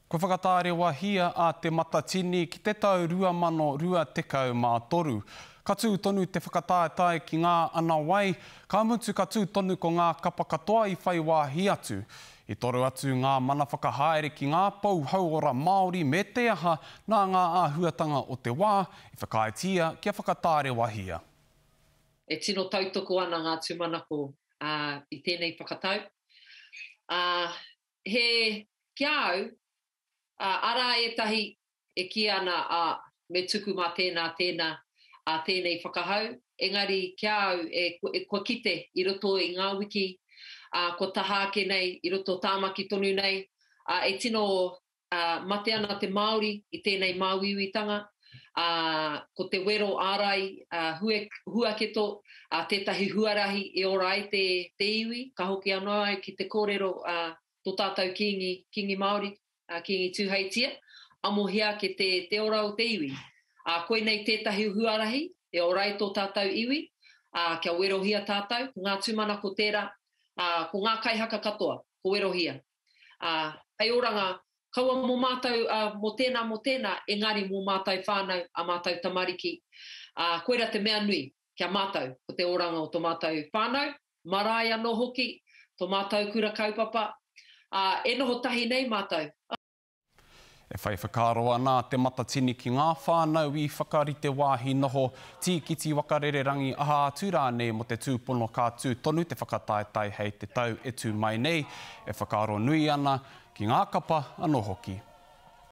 Kua whakatārewahia a Te Matatini ki te tau 2023. Ka tū tonu te whakataetae ki ngā ana wai, ka mutu ka tū tonu ko ngā kapa katoa i whai wāhi atu. I toro atu ngā mana whakahaere ki ngā pou hauora Māori me te aha nā ngā āhuatanga o te wā i whakaaetia kia whakatārewahia. E tino tautoko ana ngā tūmanako i tēnei whakatau. He, ki a au, ā, arā ētahi e kī ana, ā, me tuku mā tēnā, tēnā, ā, tēnei whakahau, engari ki a au, e, e, kua kite i roto i ngā wiki, ā, kua taha ake nei, i roto Tāmaki tonu nei, ā, e tino, ā, mate ana te Māori i tēnei māuiuitanga, ā, ko te wero ārai, ā, hue, huaketo, ā, tētahi huarahi e ora ai te, te iwi, ka hoki anō au ki te kōrero, ā, tō tātou Kīngi, Kīngi Māori, ā, Kīngi Tūheitia, amohia ake te, te ora o te iwi. Ā, koinei tētahi huarahi e ora ai tō tātou iwi, ā, kia werohia tātou, ko ngā tūmanako tērā, ā, ko ngā kaihaka katoa, ko werohia. Ā, hei oranga, kaua mō mātou, ā, mō tēnā, mō tēnā, engari mō mātou whānau, ā mātou tamariki. Ā, koira te mea nui ki a mātou, ko te oranga o tō mātou whānau, marae anō hoki, tō mātou kura kaupapa, ā, e noho tahi nei mātou. E whai whakaaro ana a Te Matatini ki ngā whānau i whakarite wāhi noho, tīkiti waka rererangi aha atu rānei mō te tūpono ka tū tonu te whakataetae hei te tau e tū mai nei, e whakaaro nui ana ki ngā kapa anō hoki.